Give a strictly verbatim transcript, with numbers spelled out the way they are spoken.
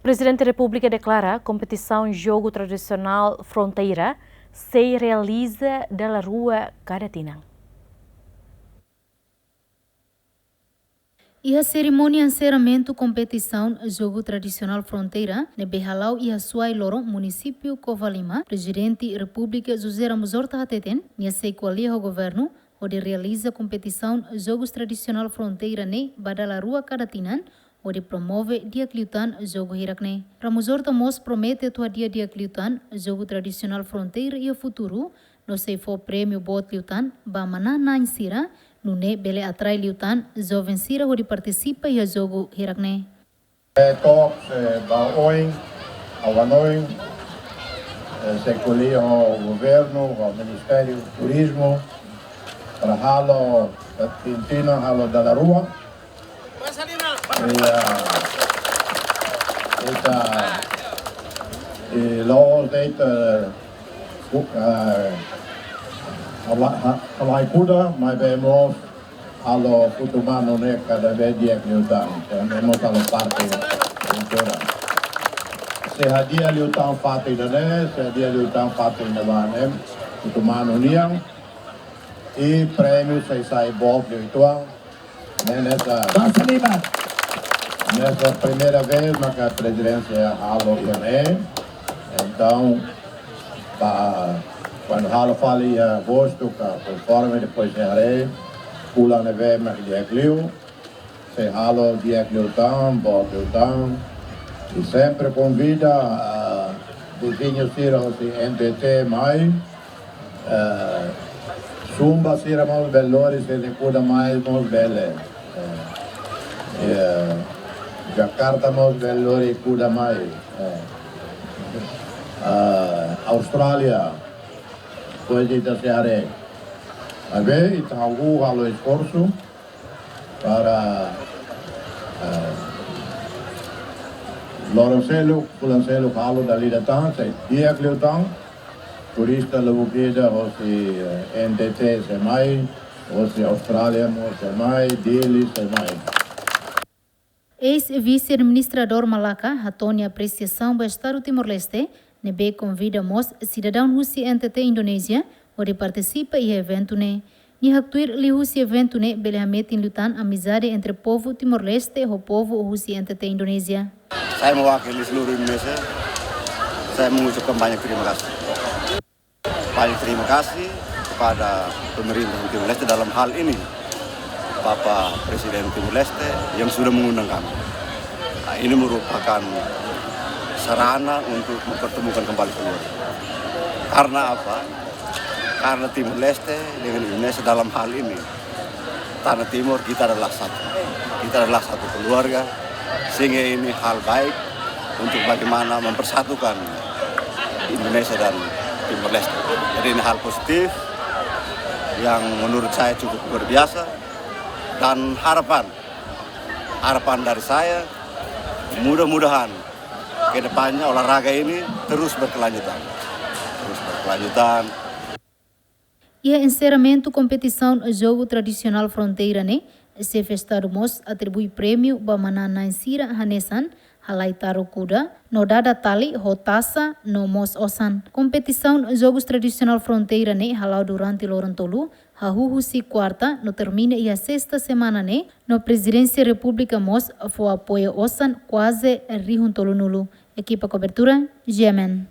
Prezidente Repúblika deklara kompetisaun jogu tradisionál fronteira sei realiza dala rua kada tinan. Iha serimónia enserramentu kompetisaun jogu tradisionál fronteira ne'ebé hala'o iha Suai loron, munisípiu Covalima, Prezidente Repúblika José Ramos Horta hateten, nia sei ko'alia ho governu hodi realiza kompetisaun jogu tradisionál fronteira ne'e ba dala rua kada tinan, hodi promove di'ak liután jogu hirak ne'e. Ramos Horta mós promete atu hadi'a di'ak liután jogu tradisionál fronteira iha futuru, no sei fó prémiu boot liután ba manán-na'in sira, nune'e bele atrai liután joven sira hodi partisipa iha jogu hirak ne'e. Eh, to'o, eh, ba oin, ha'u hanoin, eh, sei ko'alia ho governu, ho Ministériu Turizmu, para halo, eh, tinan-tinan halo dala rua. Iya. Ita, i loos de'it, eh, ku-, eh, ha'u la-, ha-, ha'u la'ós kuda, maibé mós halo futu manu ne'e kada vez di'ak liután. Entaun, mós halo parte kultura. Se hadi'a liután fatin ida-ne'e, se hadi'a liután fatin ida-ne'ebá ne'e, futu manu nian. I prémiu sei sai boot liután. Ne'e hanesan, Basa liman. Hanesan primeira vez maka prezidénsia halo iha ne'e. Entaun, ba, kuandu halo fali iha agostu ka, konforme depois sei haree, fulan ne'ebé mak di'ak liu, sei halo di'ak liután, boot liután. I sempre konvida, ah, viziñu sira husi N T T mai, eh, Sumba sira mós bele lori sira-nia kuda mai mós bele. Eh, eh, Jakarta mós bele lori kuda mai. Eh, ah, Austrália, depois ita sei haree. Maibé, ita halo esforsu para, eh, loron seluk, fulan seluk halo dala ida tan, sei di'ak liután, turista lubuk ida hosi, eh, N T T sei mai, hosi Austrália mós sei mai, Dili sei mai. Eis-Vise-Administradór Malaka hato'o nia apresiasaun ba Estadu Timor-Leste, ne'ebé konvida mós sidadaun husi N T T Indonézia hodi partisipa iha eventu ne'e. Nia haktuir liuhusi eventu ne'e bele hametin liután amizade entre povu Timor-Leste ho povu husi N T T Indonézia. Saya mewakili seluruh Indonesia, saya mengucapkan banyak terima kasih. Banyak terima kasih kepada pemerintah Timor-Leste dalam hal ini, Bapak Presiden Timor-Leste yang sudah mengundang kami. Nah, ini merupakan sarana untuk mempertemukan kembali keluarga. Karena apa? Karena Timor-Leste dengan Indonesia dalam hal ini, tanah Timur, kita adalah satu. Kita adalah satu keluarga, sehingga ini hal baik untuk bagaimana mempersatukan Indonesia dan Timor-Leste. Jadi, ini hal positif yang menurut saya cukup luar biasa, dan harapan, harapan dari saya, mudah-mudahan ke depannya olahraga ini terus berkelanjutan. Terus berkelanjutan. Iha enserramentu kompetisaun jogu tradisionál fronteira ne'e, Xefe Estadu mós atribui prémiu ba manán-na'in sira hanesan halai taru kuda, no dada tali ho tasa no mós osan. Kompetisaun jogu tradisionál fronteira ne'e hala'o durante loron tolu, hahú husi kuarta no termina iha sesta semana ne'e, no Prezidénsia Repúblika mós fó apoiu osan kuaze rihun tolunulu. Ekipa kobertura, G M N.